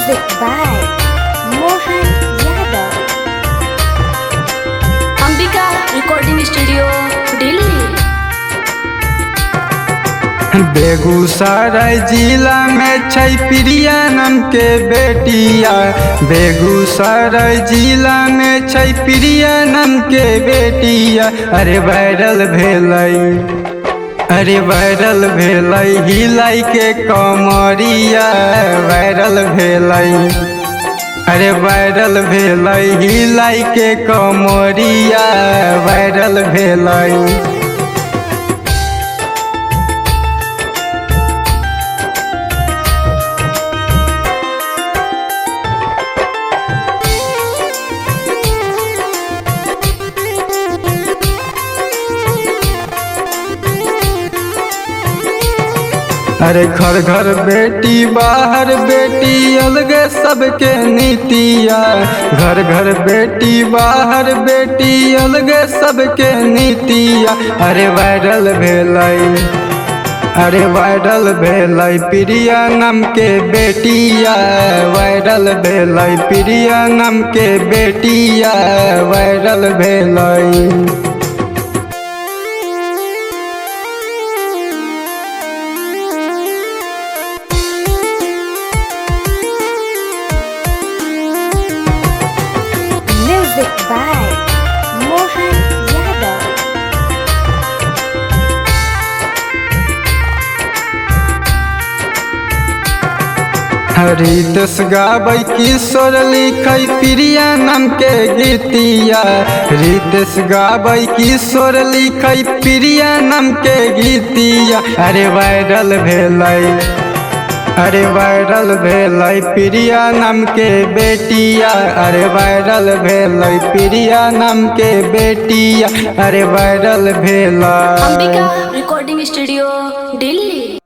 Music by Mohan Yadav. Ambika recording studio Delhi. Begusarai जिला में छै प्रिया नाम के बेटिया। बेगूसराय जिला में छै प्रिया नाम के बेटिया। अरे वायरल भेलै, अरे वायरल भेलै हिलाई के कमरिया। वायरल भेलै, अरे वायरल भेलै हिलाई के कमरिया। वायरल भेलै। अरे घर घर बेटी बाहर बेटी अलगे सबके नीतिया। घर घर बेटी बाहर बेटी अलगे सबके नीतिया। अरे वायरल भेलै, अरे वायरल भेलै प्रिया नाम के बेटिया। वायरल भेलै प्रिया नाम के बेटिया। वायरल भेलै। Music by Mohan Yadav. Ritesh गाबै किशोर लिखै प्रिया नाम के गीतिया। रितेश गाबै किशोर लिखै प्रिया नाम के गीतिया। अरे वायरल भेलै, अरे वायरल भेलै प्रिया नाम के बेटिया। अरे वायरल भेलै प्रिया नाम के बेटिया। अरे वायरल भेलै। Ambika recording studio Delhi.